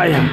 Aa yaac.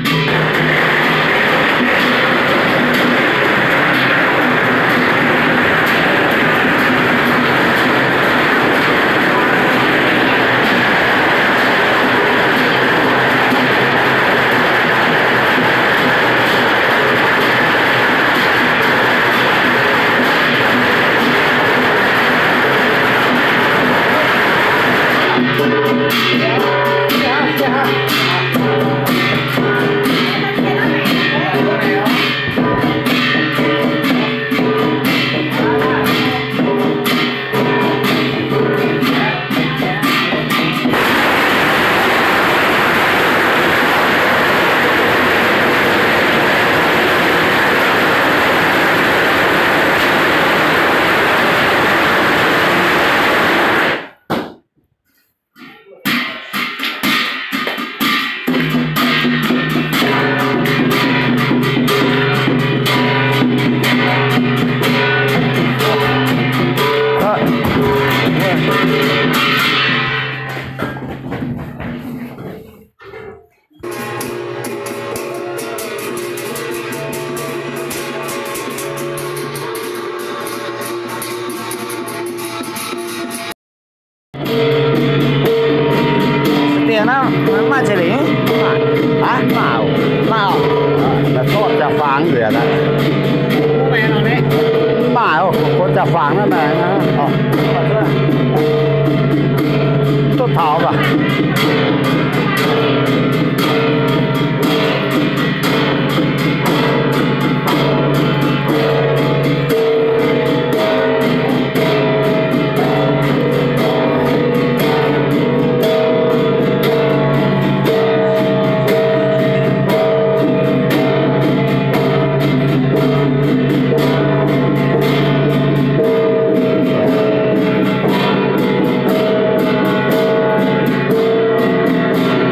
Deix naaiv maiv maaih ceix lingc. Aa, maaih, maaih oc. Maaih jaa-fangx nzengc aqv. Mv maaih oc, jaa-fangx naaiv maengx. Duqv taux baac.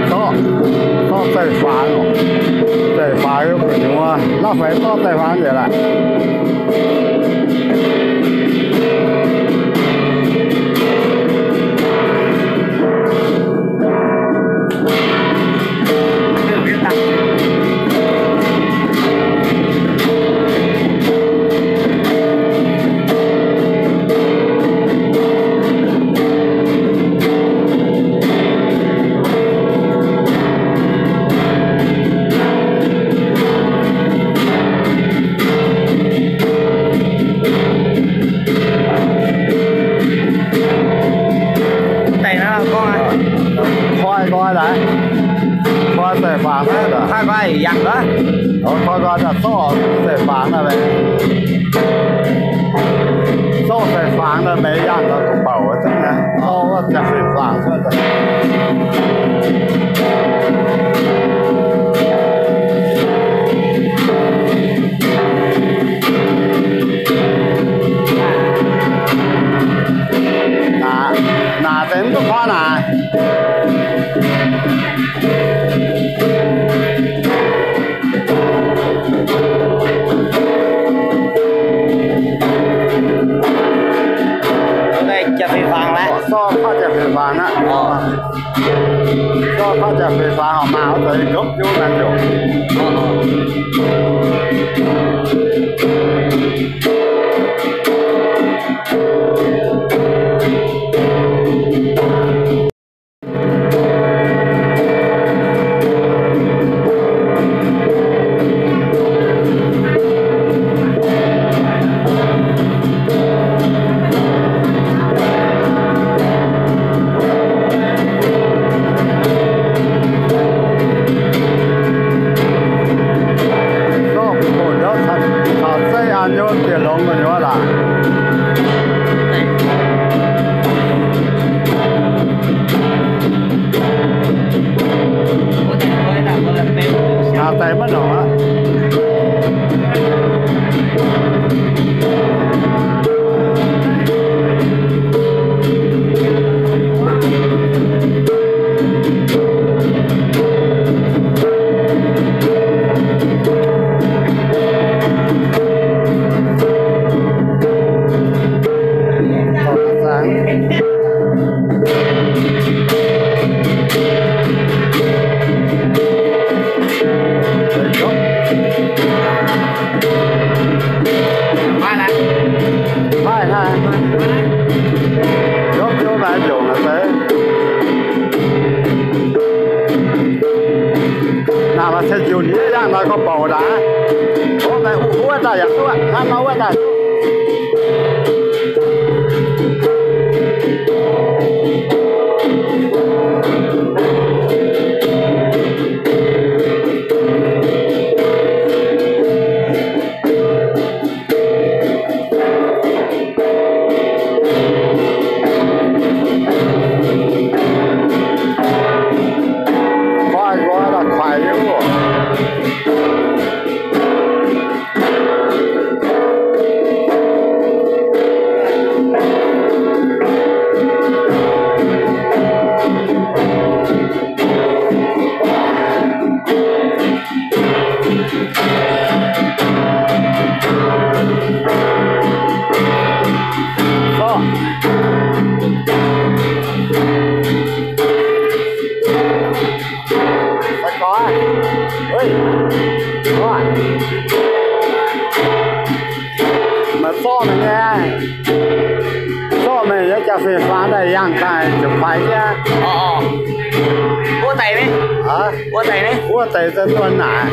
Zorqv, zorqv zaih fangx oc. Zaih fangx yiem gu'nyuoz, naaiv fai zorqv zaih fangx nzengc laaix. Deix naaiv gorngv aqv. Koi nqoi laaix. Koi zaih fangx naaiv. Koi nqoi yangh gaax. Koi nqoi daaih zorqv zaih fangx naaiv. Zorqv zaih fangx naaiv meix yangh gaax, gu'mbauc wuov zanc naaiv. Zorqv wuov zaih fangx cuotv. Naaic, naaic deix mv duqv koi naaic. Jaa-fih fangx laaix. Zorqv koi jaa-fih fangx aqv. Zorqv koi jaa-fih fangx oc, maaih oix zuqc gomv jienv naaiv ziouc. Zorqv buonc ndouv caux zeiv an nyei bieqc longx gu'nyuoz laaix. Aa, daaih maiv nongc aqv. Maaih ceix njiec yangh nor gorngv bouc ndaangc. Gorngv meih wuov daaih yaac duqv, hnangv nor wuov daaih duqv. Koi nqoi la'kuaix nyei oc. Maaih zorqv meih nyei, zorqv meih nyei jaa-fin-faan daaih yangh daaih ziouc kuaix jienv. Wuov deix, wuov deix se duqv naaic.